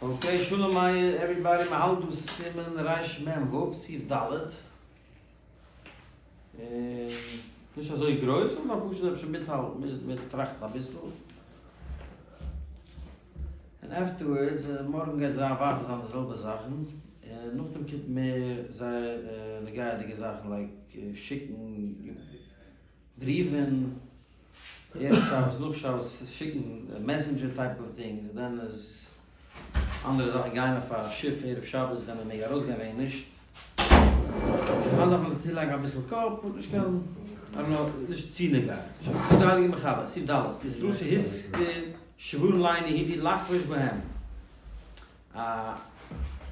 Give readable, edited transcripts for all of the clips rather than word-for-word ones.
Okay, שלום everybody, מען האלט דא סימן רמ ו, סעיף ד'. נישט אזוי גרויס, אבער פשוט אפשר מיטהאלטן, מיטטראכטן אביסל. און afterwards, מארגן גייט זיין ווייטער זיין די זעלבע זאכן, און נאכדעם קומט מער זייער נוגע'דיגע זאכן like שיקן בריוון, ערב שבת נאך שבת שיקן messenger type of thing, then איז אנדערע זאכן גיין אויף א שיף ערב שבת ווען מען מעג ארויסגיין ווען נישט. היינט דארף מען צולייגן אביסל קאפ, נישט קיין, נישט צו נוגע. זאגט די הייליגע מחבר, סעיף ד', ישראל שהשכיר שוורים לאינו יהודי לחרוש בהם. א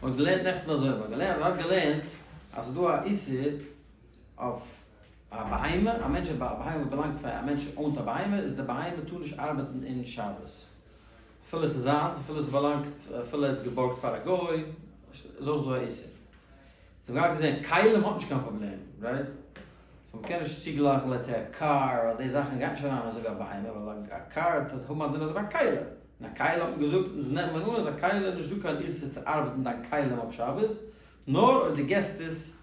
מען האט געלערנט נעכטן אזוי, מען האט געלערנט, מען האט געלערנט אז ס'איז דא א איסור אויף א בהמה, א מענטש א בהמה וואס באלאנגט פאר א מענטש own ט א בהמה, איז די בהמה טאר נישט ארבעטן אין שבת. אפילו עס איז זיינס, אפילו עס באלאנגט, אפילו ער האט עס געבארגט פאר א גוי, איז אויך דא א איסור. זיי האבן געהאט געזען, כלים האט נישט קיין פראבלעם, right? So מ'קען נישט צוגלייכן let's say א קאר אדער די זאכן גייט נישט אריין אזוי ווי א בהמה, ווייל א קאר האט האבן א דין אזוי ווי א כלי. און א כלי האט מען געזאגט, אונז נעמט מען אן אז א כלי איז נישט דא קיין איסור צו ארבעטן דיין כלים אויף שבת, נאר אויב דו געסט עס,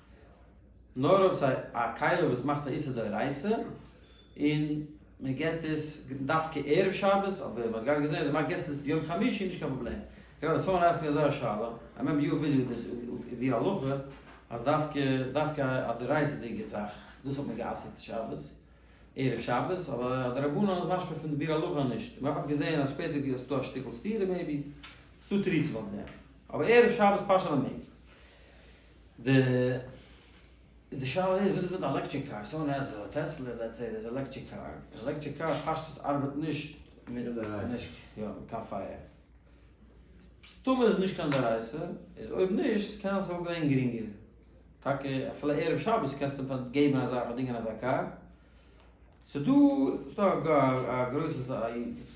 נאר אויב ס'איז א כלי וואס מאכט א איסור דאורייתא, און מען געט עס דווקא ערב שבת, אבער מען האט גראדע געזען אז מען געסט עס יום חמישי נישט קיין פראבלעם. גראדע someone asked me אזוי א שאלה, I remember you busy with this ביאור הלכה, אז דווקא דווקא א דאורייתא'דיגע זאך, דאס האט מען גע'אסר'ט שבת, ערב שבת, אבער א דרבנן איז משמע פון די ביאור הלכה נישט. מען האט געזען אז שפעטער איז דא א שטיקל סתירה maybe, ס'דא תירוצים אויף דעם. אבער ערב שבת פשט מען מעג. די איז די שאלה איז וואס איז מיט א electric car? Someone has a Tesla let's say there's electric car, electric car פשטות ארבעט נישט מיט יא מיט קיין פייער. מסתמא איז נישט קיין דאורייתא, איז אויב נישט קען עס וואלט געווען גרינגער טאקע אפילו ערב שבת קענסטו אים געבן אזא פארדינגען אזא קאר. ס'דא ס'דא א גרויסע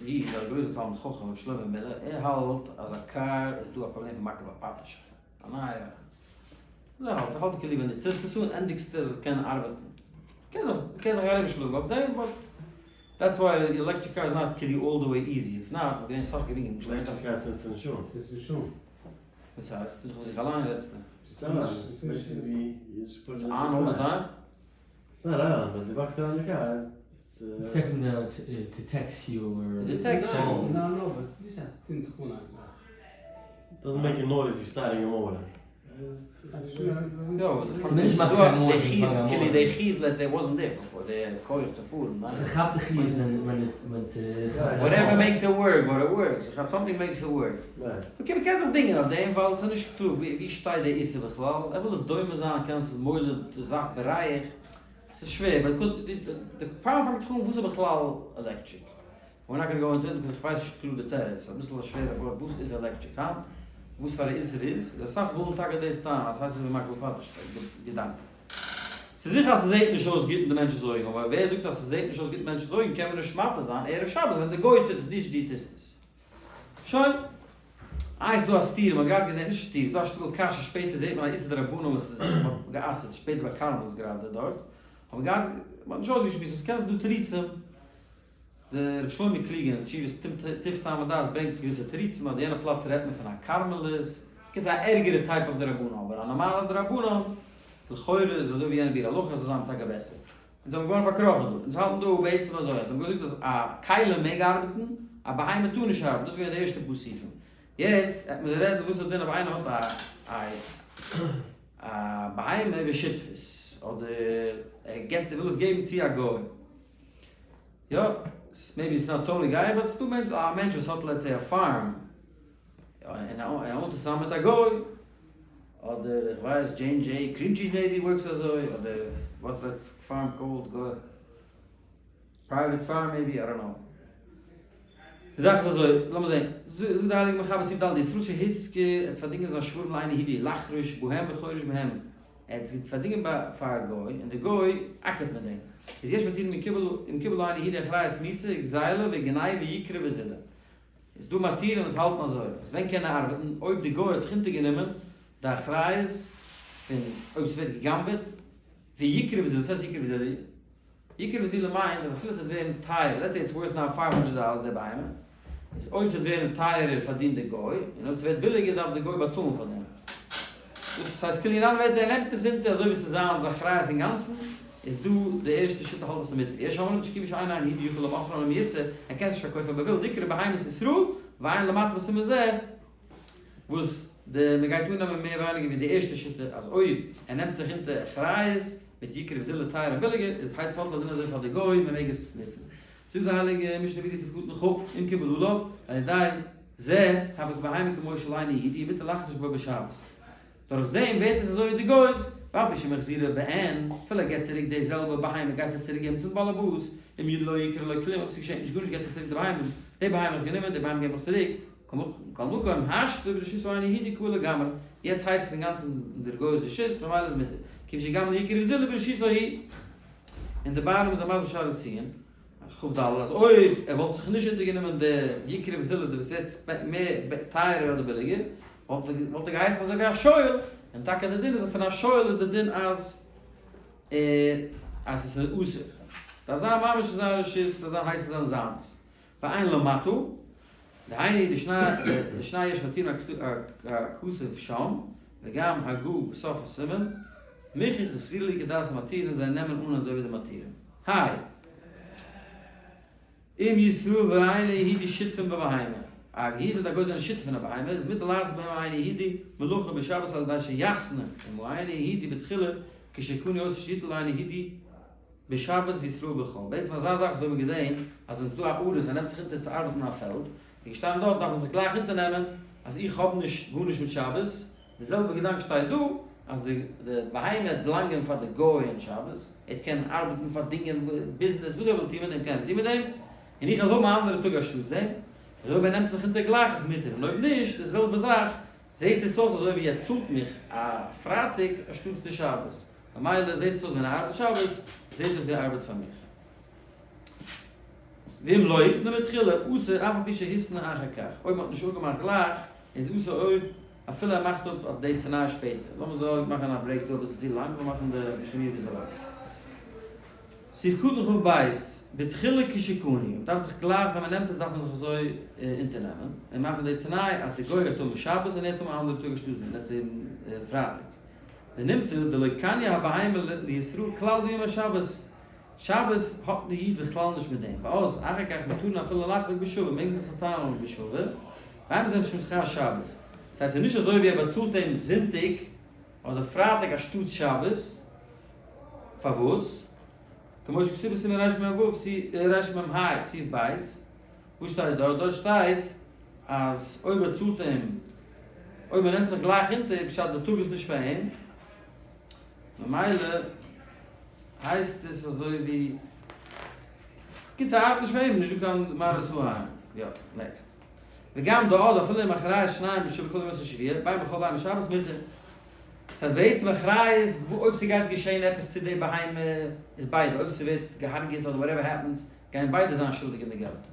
איד א גרויסע תלמיד חכם ר' שלמה מילער ער האלט אז א קאר איז דא א פראבלעם פון מכה בפטיש. א נייע אזוי האלט איך, האלט כאילו ווען דו צינדסט עס אן ענדיגסטו עס זאל קענען ארבעטן, מ'קען זיך מ'קען זיך ארומשלאגן אויף דעם but that's why electric car is not כאילו all the way easy, if not וואלט געווען סאך גרינגער. Electric car צינדסטו נישט אן. צינדסט נישט אן. וואס הייסט? טוט זיך פון זיך אליין רעדסטו? ס'איז אן, ס'איז basically you just put it in the on all the time? ס'איז נאט on, but דו וואקסט אריין אין די קאר. Second detects your phone. No no but ס'איז נישט אז ס'צינדט זיך אן א זאך. Doesn't make a noise you starting your motor. די חיות let's say wasn't there before די כח צו פארן. ס'כאפט די חיות ווען ווען ס'. Whatever makes it work but it works, איך האב something makes it work. Okay מ'קען זיך דינגען אויף דעם ווייל ס'איז נישט קלאר ווי שטייט די איסור בכלל, ער וויל עס דומה זיין קען עס איז מוליד די זאך בריח, ס'איז שווער but די פראבלעם פאנגט זיך אן וואס איז בכלל electric? We're not gonna go into it because איך ווייס נישט קלאר די תירוץ, אביסל א שווערע ווארט וואס איז electric היינט? וואס פאר א איסור איז? איז אסאך ווילן טאקע דאס טענה'ן אז ס'הייסט אזוי ווי מכה בפטיש געדאנק. ס'איז זיכער אז ס'זעהט נישט אויס גוט אין די מענטש'ס אויגן אבער ווער זאגט אז ס'זעהט נישט אויס גוט אין מענטש'ס אויגן קען מען נישט מתיר זיין ערב שבת ווען די גוי טוט עס נישט דו טוסט עס. שוין. איי ס'דא א סתירה, מ'האט גראדע געזעהן, נישט סתירה, ס'דא א שטיקל קשיא, שפעטער זעהט מען א איסור דרבנן וואס איז מ'האט גע'אסר'ט, שפעטער ביי כרמלית גראדע דארט, האט מען געהאט, מ'האט נישט אויסגעשמועסט, ס'קען זיין ס'דא תירוצים, דער רבי שלמה קלוגער אין תשובות טוב טעם ודעת ברענגט געוויסע תירוצים אז די יענע פלאץ רעדט מען פון א כרמלית, okay ס'איז א ערגערע type of דרבנן, אבער א נארמאלע דרבנן, לכאורה איז אזוי ווי יענע ביאור הלכה, זאל זיין טאקע בעסער. אונז האבן געווארן פארקראכן דא. אונז האלטן דא בעצם אזוי, אונז האבן געזאגט אז א כלי מעג ארבעטן, א בהמה טאר נישט ארבעטן, דאס איז געווען די ערשטע פאר סעיפים. יעצט העט מען רעדן וואס איז די דין אויב איינער האט א א בהמה בשותפות, אדער ער געבט ער וויל עס געבן צו א גוי. יא, maybe it's not so נוגע, but ס'דא א מענטש וואס האט let's say א farm, און ער own ט עס צוזאמען מיט א גוי, אדער איך ווייס דזשעי ענד דזשעי cream cheese maybe works אזוי, אדער what that farm called גוי, private farm maybe, I don't know. די זאך איז אזוי, לאמיר זעהן, זאגט די הייליגע מחבר סעיף ד', ישראל שהשכיר, ער האט פארדינגען זיין שוורים לאינו יהודי, לחרוש בהם וחורש בהם, ער האט עס פארדינגען פאר א גוי, און די גוי אקערט מיט דעם, איז יש מתירים אם קיבל לאינו יהודי אחריות מיתה, גזילה וגניבה יקרא וזילה. איז דא מתירים וואס האלטן אזוי, אז ווען קען ער ארבעטן? אויב די גוי האט זיך אונטערגענומען די אחריות פון אויב ס'ווערט גע'גנב'עט, ויקרא וזילה, וואס הייסט יקרא וזילה? יקרא וזילה מיינט אז אפילו ס'וועט ווערן טייער, let's say it's worth now five hundred dollars די בהמה. איז אויב ס'וועט ווערן טייערער פארדינט די גוי, און אויב ס'ווערט ביליגער דארף די גוי באצאלן פאר דעם. דאס הייסט כאילו אין אנדערע ווערטער ער נעמט עס אונטער אזוי ווי ס'איז זיינס אחריות אינגאנצן, איז דא די ערשטע שיטה האלט אז ס'איז מותר. יש אומרים שכיוון שאין היהודי יכול למכרן אם ירצה, ער קען עס נישט פארקויפן אויב ער וויל, נקרא בהמת ישראל, ואין למטה בסימן זה, וואס די מ'גייט אננעמען מער ווייניגער ווי די ערשטע שיטה אז אויב ער נעמט זיך אונטער אחריות מיט יקרב זילה טייער און ביליגער איז הייסט האלט זיך אזוי פאר די גוי מ'מעג עס נוצן. זאגט די הייליגע משנה ברורה סעיף קטן כ' אם קיבל עליו על ידי זה הווה כבהמה כמו של אינו יהודי ומותר לחרוש בו בשבת דורך דעם ווערט עס אזוי ווי די גוי'ס ואף על פי שמחזירה בעין אפילו ער געבט צוריק די זעלבע בהמה גייט ער צוריק געבן צום באלעבאס אם לא יקרה לו כלום אויב ס'געשעט נישט גארנישט געבט ער צוריק די בהמה די בהמה האב איך גענומען די בהמה געב איך צוריק מכל מקום השתא ברשות אינו יהודי קאי לגמרי יעצט הייסט עס אינגאנצן אין דער גוי'ס רשות ממילא איז מותר כיוון שגם לא יקרב זילה ברשותו היא. און די בארנעם איז א מזל שערי ציון, כ"ד, אז אויב ער וואלט זיך נישט אונטערגענומען די יקרה וזולה די וואס ווערט מער טייערער אדער ביליגער, וואלט ער געהייסן אזוי ווי א שואל, און טאקע די דין איז פון א שואל איז די דין אז אז עס איז אסור. דארף זיין ממש אין זיין רשות, ס'זאל זיין הייסן זיין זיינס. ואין למטה, דהיינו דשני יש מתירין הכתוב שם, וגם הגה בסוף הסימן, מוכח דסבירא להו כדעת המתירין זיי נעמען אן אזוי ווי די מתירים. היי. אם ישראל ואינו יהודי שותפין בבהמה, א יהודי און א גוי זענען שותפין אין א בהמה, איז מותר לעשות בהם אינו יהודי מלאכה בשבת על ידי שיתנה עם האינו יהודי בתחילה כשקנו אותה שיטול לאינו יהודי בשבת וישראל בחול. בעצם אזא זאך וואס האבן מיר געזען אז ווען ס'איז דא א אריס ער נעמט זיך אונטער צו ארבעטן אין א פעלד, איז געשטאנען דארט דארף מען זיך גלייך אונטערנעמען אז איך האב נישט גארנישט מיט שבת, די זעלבע געדאנק שטייט דא אז די די בהמה וועט בלאנגען פאר די גוי אין שבת, ער וועט קענען ארבעטן פארדינגען ביזנעס וואס ער וויל טון מיט דעם קען ער טון מיט דעם, און איך וועל האבן א אנדערע טאג אנשטאטס דעם, און אויב ער נעמט זיך אונטער גלייך איז מותר און אויב נישט די זעלבע זאך זעט עס אויס אזוי ווי ער צאלט מיך א פרייטאג אנשטאטס די שבת. ממילא זעט עס אויס ווען ער ארבעט שבת, זעט אויס ווי ער ארבעט פאר מיך. ואם לא התנה מתחילה, אסור אף על פי שהתנה אחר כך. אויב מ'האט נישט אפגעמאכט גלייך, איז אסור אויב אפילו ער מאכט אפ אויף די תנאי שפעטער. לאמיר זאל מאכן א break דא אביסל צו לאנג, לאמיר מאכן די משנה ביז דערווייל. סעיף קטן כ"ב, בתחילה כשקנו, מ'דארף זיך גלייך ווען מ'נעמט עס דארף מען זיך אזוי אונטערנעמען, און מאכן די תנאי אז די גוי גייט האבן שבת און ער וועט האבן א אנדערע טאג אנשטאט דעם, let's say פרייטאג. ונמצא דלא קניה הבהמה לישראל כלל ביום השבת, שבת האט די איד בכלל נישט מיט דעם, ואז אחר כך מותרין אפילו לחלוק בשווה, מעג מען זיך צעטיילן בשווה, ואין בזה משום שכר שבת, דאס הייסט ס'איז נישט אזוי ווי ער באצאלט אים זונטאג אדער פרייטאג אנשטאטס שבת, פארוואס? כמו שכתוב בסימן רמ ו רמ ה סעיף ב', וואס שטייט דארט? דארט שטייט אז אויב ער צאלט אים, אויב ער נעמט זיך גלייך אונטער, פשט די טאג איז נישט פאר אים, ממילא הייסט עס אזוי ווי, קיצור ארבעט נישט פאר אים, נישט דא קיין מראית העין. יא, next. וגם דאז אפילו אם אחריות שניהם בשווה כל ימות השבוע, בין בחול בין בשבת מותר. דאס הייסט בעצם אחריות אויב ס'גייט געשען עפעס צו די בהמה איז ביידע, אויב ס'ווערט געהארגעט אדער whatever happens, גייען ביידע זיין שולדיג אין די געלט.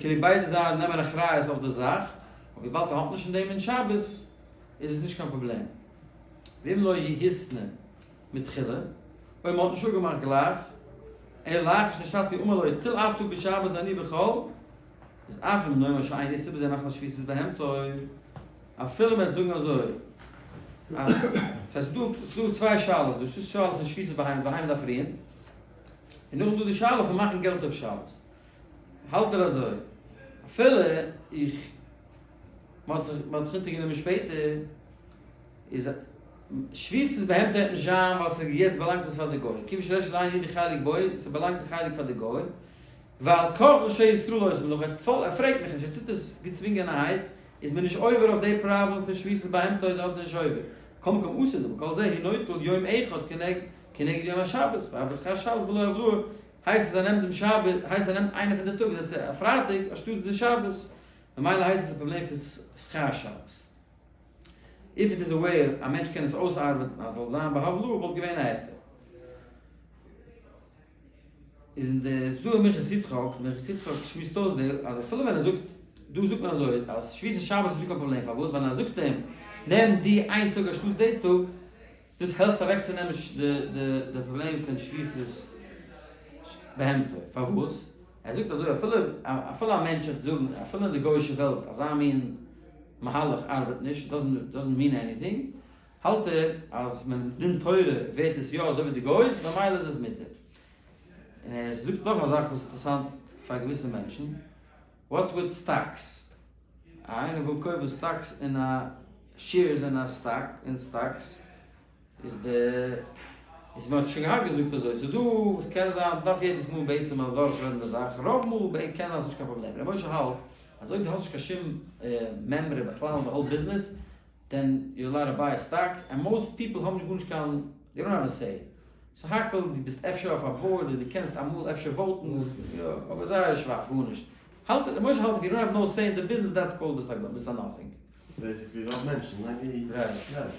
כאילו ביידע זיין נעמען אחריות אויף די זאך, אבער וויבאלד ער האט נישט אין דעם אין שבת איז עס נישט קיין פראבלעם. ואם לא התנה מתחילה, אויב מען האט נישט אפגעמאכט גלייך, אלא לאחר שנשתתפו אמר לו טול אתה בשבת ואני בחול, איז אף אם נאמר שאין איסור בזה מחמת שביתת בהמתו, אפילו מען וועט זאגן אזוי אז ס'הייסט ס'דא צוויי שאלות דא, ס'איז שאלה פון שביתת בהמה, בהמה דארף רוען, און נאכדעם דא די שאלה פון מאכן געלט אויף שבת. האלט ער אזוי, אפילו איך, מ'האט זיך, מ'האט זיך אונטערגענומען שפעטער, איז שביתת בהמתו וועט נישט זיין ווייל ס'איז יעצט באלאנגט עס פאר די גוי, כיוון שיש לאינו יהודי חלק בו, ס'באלאנגט די חלק פאר די גוי, ועל כרחו של ישראל עושה מלאכה, ער פרעגט מיך נישט, ער טוט עס געצווינגענערהייט, איז מען נישט עובר אויף די פראבלעם פון שביתת בהמתו איז אדער נישט עובר, כל מקום אסור דבכל זה הוא נוטל יום אחד כנגד כנגד יום השבת, והוי שכר שבת בלא הבלעה, הייסט אז ער נעמט דעם שבת, הייסט ער נעמט איינע פון די טאג, איז א פרייטאג אנשטאטס די שבת, ממילא הייסט עס א פראבלעם פון שכר שבת. If it is a way א מענטש קען עס אויסארבעטן אז ס'זאל זיין בהבלעה וואלט געווען א היתר. איז אין די ס'דא אין מנחת יצחק, מנחת יצחק שמועסט אויס די אז אפילו ווען ער זאגט, דא זאגט מען אזוי אז שביתת שבת איז נישט קיין פראבלעם, פארוואס? ווייל ער זאגט אים נעם די איין טאג אנשטאטס די טאג, דאס העלפט אוועקצונעמען די פראבלעם פון שביתת בהמתו, פארוואס? ער זאגט אזוי אפילו אפילו א מענטש וועט זאגן אפילו אין די גוי'אישע וועלט אזא מין מהלך ארבעט נישט, doesn't mean anything, האלט ער אז מען דין תורה ווערט עס יא אזוי ווי די גוי'ס ממילא איז עס מותר. און ער זאגט נאך א זאך וואס איז אינטערעסאנט פאר געוויסע מענטשן, what's with stocks? איינער וויל קויפן stocks אין א shares אין א סטאק אין stocks איז די איז מען האט שוין געהאט געזאגט אזוי ס'איז דא וואס קען זיין מ'דארף יעדעס מאל בעצם אדורך רעדן די זאך רוב מאל קען זיין ס'נישט קיין פראבלעם ר' משה האלט אז אויב דו האסט נישט קיין שום מימרא בכלל אין די whole ביזנעס then you allowed to buy a stock and most people האבן נישט גארנישט קיין they don't have a say סך הכל דו ביסט אפשר אויף א board און דו קענסט אמאל אפשר vote ן יא אבער זייער שוואך גארנישט האלט ר' משה האלט if you don't have no say אין די ביזנעס that's called ביסט א ביסט א nothing. Basically רוב מענטשן ניין די right.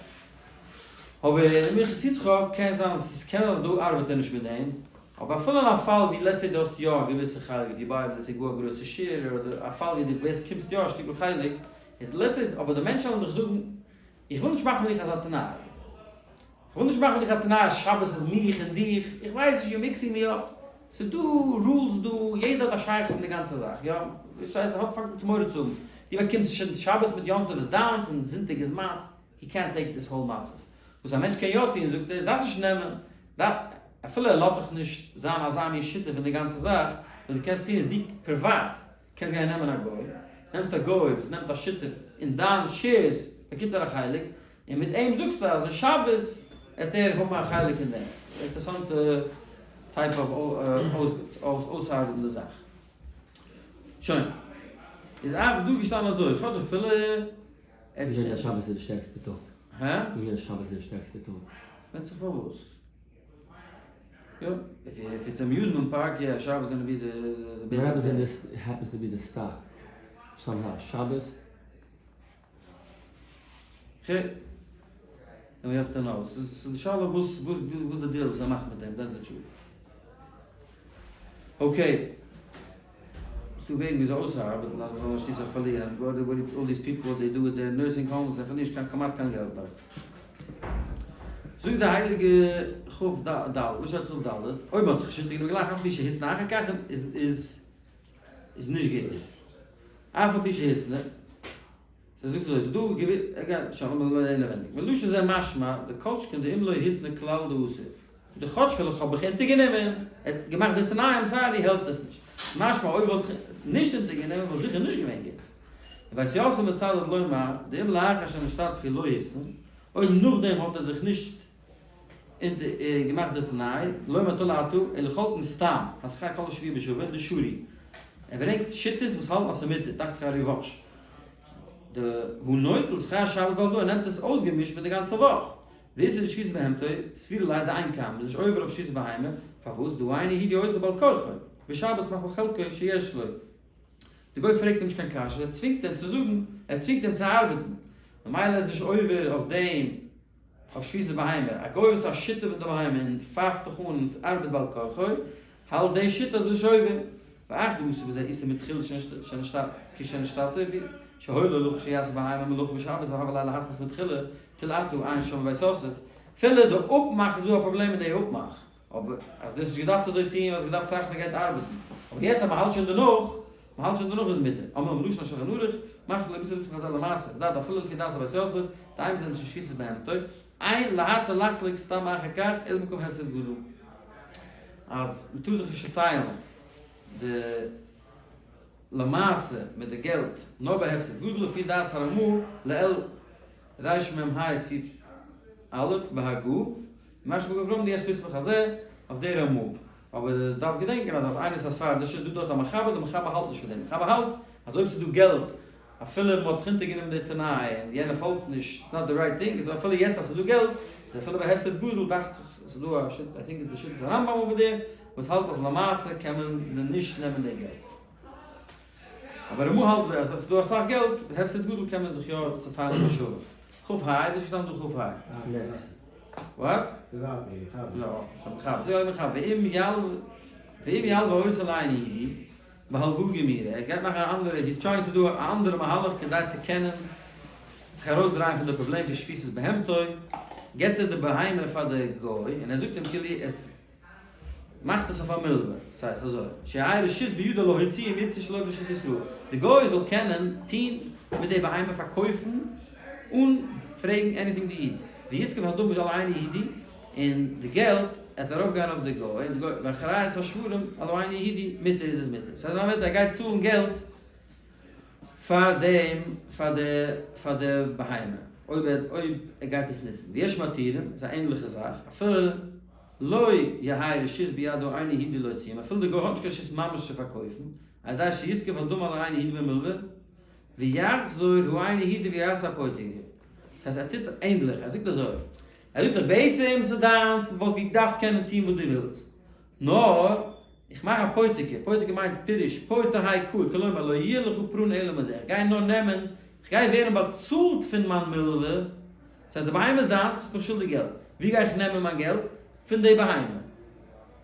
אבער ר' מנחת יצחק קען זיין ס'קען זיין אז דא ארבעט ער נישט מיט דעם אבער אפילו אין א פאל ווי let's say דו האסט יא א געוויסע חלק ווי ביי let's say גאר א גרויסע share אדער א פאל ווי דו באקומסט יא א שטיקל חלק איז let's say אבער די מענטשן וועלן דיך זאגן איך וויל נישט מאכן מיט דיך אזא תנאי איך וויל נישט מאכן מיט דיך א תנאי אז שבת איז מיך און דיך, איך ווייס נישט, you mixing me up, ס'איז דא rules דא, יעדער האט א שייכות אין די גאנצע זאך, יא, פארשטייסט, האט פאנגט אן מורא צו האבן, דו באקומסט שוין שבת מיט יום טוב איז דיינס און זונטאג איז מיינס, he קענט טעיק דיס האול מצב. וואס א מענטש קען יא טון, זאגט ער, דארפסט נישט נעמען, אפילו ער לאזט דיך נישט זיין אזא מין שותף אין די גאנצע זאך, וואס דו קענסט טון איז דו פריוואט קענסט גיין נעמען א גוי, נעמסט א גוי וואס נעמט א שותף אין דיין shares באקומט ער א חלק, און מיט אים זאגסטו אז אין שבת וועט ער האבן א חלק אין דעם. אינטערעסאנטע type of אויסארבעטן די זאך. שוין. איז אויך דא געשטאנען אזוי, כאטש אפילו ער האט. ווי אז שבת איז די שטערקסטע טאג. הא? ווי אז שבת איז די שטערקסטע טאג. ווענדט זיך פארוואס. יא, if it's amusement park, יא, שבת gonna be the best. What happens in this happens to be the stock somehow שבת. ח. And we have to know. ס'איז די שאלה וואס וואס וואס די deal וואס ער מאכט מיט דעם, that's די תשובה. Okay. ס'דא וועגן וויאזוי אויסצוארבעטן אז מ'זאל נישט צו סאך פארלירן. All these people what they do with their nursing homes, זיי פארלירן נישט קיין כמעט קיין געלט דארט. זאגט די הייליגע חב ד, וואס שטייט חב ד? אויב מ'האט זיך נישט אונטערגענומען גלייך אף על פי שהתנה אחר כך איז איז נישט גוט. אף על פי שהתנה. ס'זאגט אזוי, ס'דא געוויסע, אגב, שוין לאמיר לערנען אינעווענדיג. מלשון זה משמע, דכל שכן דאם לא התנה כלל דאסור. די כאטש וויל איך האב איך אונטערגענומען, ער האט געמאכט די תנאים, I'm sorry העלפט עס נישט. משמע אויב וואלט זיך נישט אונטערגענומען וואלט זיכער נישט געווען גוט. ובית יוסף מצדד לומר, דאם לאחר שנשתתפו לא התנה, אויב נאכדעם האט ער זיך נישט געמאכט די תנאי, לא מטא לעתה, אלא חולקין סתם, השכר כל השבוע בשווה, דשרי. ער ברענגט שיטות וואס האלטן אז ס'מותר, דאכט זיך א ריב"ש. דהוא נוטל שכר שבת בהלוואה, ער נעמט עס אויסגעמישט מיט די גאנצע וואך. וואס איז שביתת בהמתו? סבירא ליה דאין כאן, מ'איז נישט עובר אויף שביתת בהמה, פארוואס? דהיינו הוא דעושה בעל כרחו, בשבת מחמת חלקו שיש לו. די גוי פרעגט אים נישט קיין קשיות, ער צווינגט אים צו זאגן, ער צווינגט אים צו ארבעטן, ממילא איז נישט עובר אויף דעם אויף שביתת בהמה, א גוי וואס איז א שותף אין די בהמה און פייפט דיך אן און ארבעט בעל כרחו, האלט די שיטה אז דאס איז עובר, ואך דאס איז איסור מתחילה כשנשתתף, שהיו לו לכשיעשה בהמה מלאכה בשבת והוה ליה להתנות מתחילה טול אתה עיין שם בבית יוסף, אפילו די אפמאך איז דא א פראבלעם מיט די אפמאך, אבער אז דו האסט נישט געדארפט אזוי טוהן האסט געדארפט טראכטן גייט ארבעטן, אבער יעצט אז מ'האלט שוין דערנאך, מ'האלט שוין דערנאך איז מותר, אמנם בלשון השולחן ערוך, משמע לא מצוה לסמוך על זה למעשה, דעת אפילו לפי דעת הבית יוסף, דהיינו זענען נישט שביתת בהמתו, אין להתיר לחלוק סתם אחר כך אלא במקום הפסד גדול. אז מ'טאר זיך נישט צוטיילן די למעשה מיט די געלט נאר ביי הפסד גדול לפי דעת הרמא לעיל רמ ה סעיף א' בהגה משמע גברם די יש לסמוך על זה אויף די רמא אבער דארף געדענקען אז אז איינער איז א ספרדישער דא דארט א מחבר די מחבר האלט נישט פון דעם מחבר האלט אז אויב ס'איז דא געלט אפילו מען האט זיך אונטערגענומען די תנאי און יענער פאלגט נישט, it's not the right thing, איז אפילו יעצט אז ס'איז דא געלט, איז אפילו ביי הפסד גדול דאכט זיך ס'איז דא א שיטה, I think it's די שיטת הרמב ם over there, וואס האלט אז למעשה קען מען נישט נעמען די געלט. אבער רמ א האלט אז ס'איז דא אסאך געלט, ביי הפסד גדול קען מען זיך יא צוטיילן בשווה. כ ה, וואס איז געשטאנען דא כ ה? Next. What? ס'איז ווייטער, איך האב. יא, שוין בכ ה. זאג איך ואם יל ואם ילוה אותו לאיין אידי. בהלוואה גמירא, ער גייט מאכן א אנדערע, he's trying to do א אנדערע מהלך כדי צו קענען זיך ארויסדרייען פון די פראבלעם פון שביתת בהמתו, געבט ער די בהמה פאר די גוי און ער זאגט אים כאילו עס מאכט עס אויף א מלווה, ס'הייסט אזוי, שיהא רשות בידו להוציא אם ירצה שלא ברשות ישראל, די גוי זאל קענען טוהן מיט די בהמה פארקויפן אן פרעגן anything די איד, ויזקוף הדמים על האינו יהודי, און די געלט עט ארויף גיין אויף די גוי, און די גוי ואחריות השוורים על האינו יהודי מותר איז עס מותר, ס'הייסט אז ער גייט צאלן געלט פאר דעם פאר די פאר די בהמה אויב ער אויב ער גייט עס נוצן, ויש מתירים, איז א ענדליכע זאך, אפילו לא יהא רשות בידו אינו יהודי להוציאם, אפילו די גוי האט נישט קיין רשות ממש צו פארקויפן, על ידי שיזקוף הדמים על האינו יהודי במלוה, ויחזור האינו יהודי ויעשה אפותיקי. דאס הייסט ער טוט ענדליך, ער זאגט אזוי, ער זאגט דאך בעצם ס'איז דיינס, דו וואלסט געדארפט קענען טון וואס דו ווילסט, נאר איך מאך אפותיקי, אפותיקי מיינט פירוש פוטא האי קאי, כלומר לא יהיה לך פרעון אלא מזה, איך גיי נאר נעמען, איך גיי ווערן באצאלט פון מיין מלווה, דאס הייסט די בהמה איז דיינס, ביסט מיך שולדיג געלט, ווי גיי איך נעמען מיין געלט? פון די בהמה.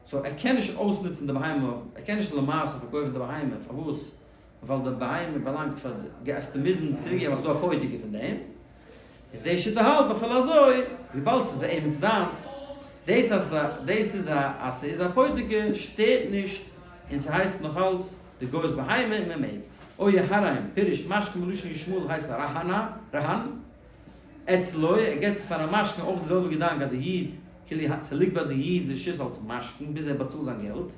so ער קען נישט אויסנוצן די בהמה, ער קען נישט למעשה פארקויפן די בהמה, פארוואס? ווייל די בהמה באלאנגט פאר די, גייסטו מוזן צוריקגעבן ווייל ס'איז דא אפותיקי פון דעם, איז די שיטה האלט אפילו אזוי, וויבאלד ס'איז באמת דיינס, דאס אז דאס איז א אז ס'איז אפותיקי שטערט נישט און ס'הייסט נאכאלץ די גוי'ס בהמה און מ'מעג. או יהרהם, פירוש משכון מלשון ישמעאל הייסט רהנה, רהן, אצלו, ער געבט עס פאר א משכון אויך די זעלבע געדאנק אז די איד, כאילו ס'ליגט ביי די איד'ס רשות אלס משכון ביז ער באצאלט זיין געלט,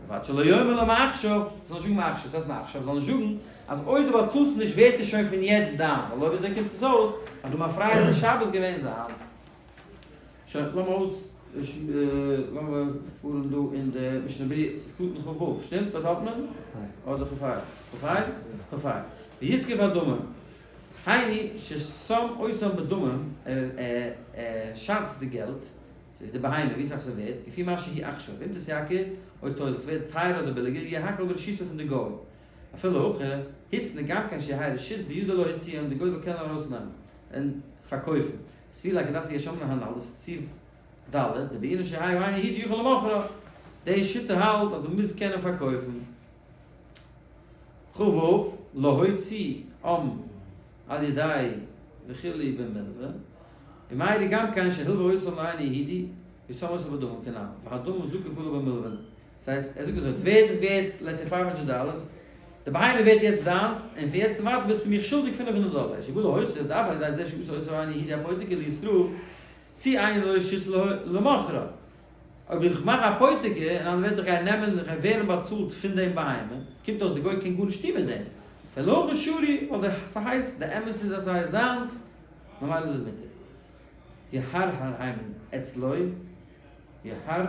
ובלבד שלא יאמר לו מעכשיו, זאל נישט זאגן מעכשיו, וואס הייסט מעכשיו? זאל נישט זאגן אז אויב דו באצאלסט נישט ווערט עס שוין פון יעצט דיינס, ווייל אויב אזוי קומט עס אויס אז למפרע איז עס שבת געווען זיינס. שוין, לאמיר אויס, לאמיר פארן דא אין די משנה ברורה, ס'איז קטן כ ו, שטימט? דארט האלט מען? אדער כ ה? כ ה? כ ה. ויזקף הדמים, היינו ששם אותם בדמים, ער שאצט די געלט, ס'איז די בהמה, ווי סאך ס'ווערט, כפי מה שהיא עכשיו, ואם תתייקר או תוזל, ס'ווערט טייערער אדער ביליגער, יהיה הכל ברשותו פון די גוי. אפילו הכי, התנה גם כן שיהא רשות בידו להוציאם, די גוי זאל קענען ארויסנעמען און פארקויפן. סבירא ליה כדאתית יש אומרים הנל, דאס איז סעיף ד', דבעינן שיהא האינו יהודי יכול למוכרה. די שיטה האלט אז מ'מוז קענען פארקויפן. כ ו, להוציאם על ידי וכו' במלוה, ומאי גם כן שהלוה אותם לאינו יהודי ושם אותם בדמים כנל, והדמים זקוף עליו במלוה, דאס הייסט ער זאגט אזוי, די ווערד איז ווערט let's say 500 דאלערס, די בהמה ווערט יעצט דיינס, און פון יעצט און ווייטער ביסטו מיך שולדיג 500 דאלער, שבא להוסיף דאף על ידי זה שעשה אותו האינו יהודי אפותיקי לישראל, תו אין לו רשות למוכרה. אויב איך מאך אפותיקי, אין אנדערע ווערטער איך גיי נעמען, איך גיי ווערן באצאלט פון דעם בהמה, קומט אויס די גוי קען גארנישט טון מיט דעם. אפילו הכי שרי, ווייל די ס'הייסט, די אמת איז אז ס'הייסט זיינס, ממילא איז עס מותר. יהרהרהם אצלו, יהרהרהם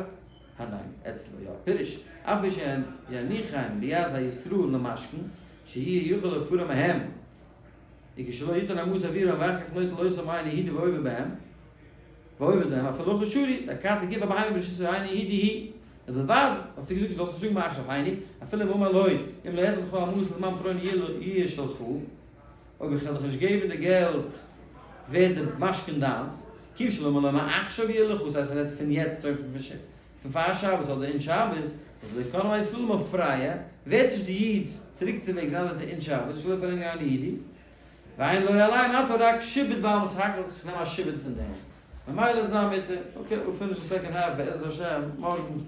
אצלו, יא, פירוש, אף מי שיניחם ביד הישראל למשכן, שיהיה יכול לפרע מהם, וכשלא יתן המעות עבורם ואחר כך נוטל אותם האינו יהודי ועובר בהם, ועובר בהם, אפילו הכי שרי, דאכתי גוף הבהמה ברשות האינו יהודי היא. ובלבד, האט ער געזאגט זאלסט נישט זאגן מעכשיו היינו, אפילו אם אמר לו, אם לא אתן לך המעות לזמן פרעון יהיה שלך, אויב איך וועל דיך נישט געבן די געלט ווערט די משכון דיינס, כיוון שלא אמר לו מעכשיו יהיה לך, ס'הייסט ער רעדט פון יעצט אויב פון פאר שבת אדער אין שבת, איז לא קנה הישראל למפרע, ווערט נישט די איד'ס צוריקצוועגס זיין די אין שבת, שלא יפרענו אינו יהודי, ואין לו עליהם עתה רק שעבוד בעלמא סך הכל איך נעם א שעבוד פון דעם, ממילא וועט זיין מותר, okay, we'll finish the second half בעזר השם מארגן.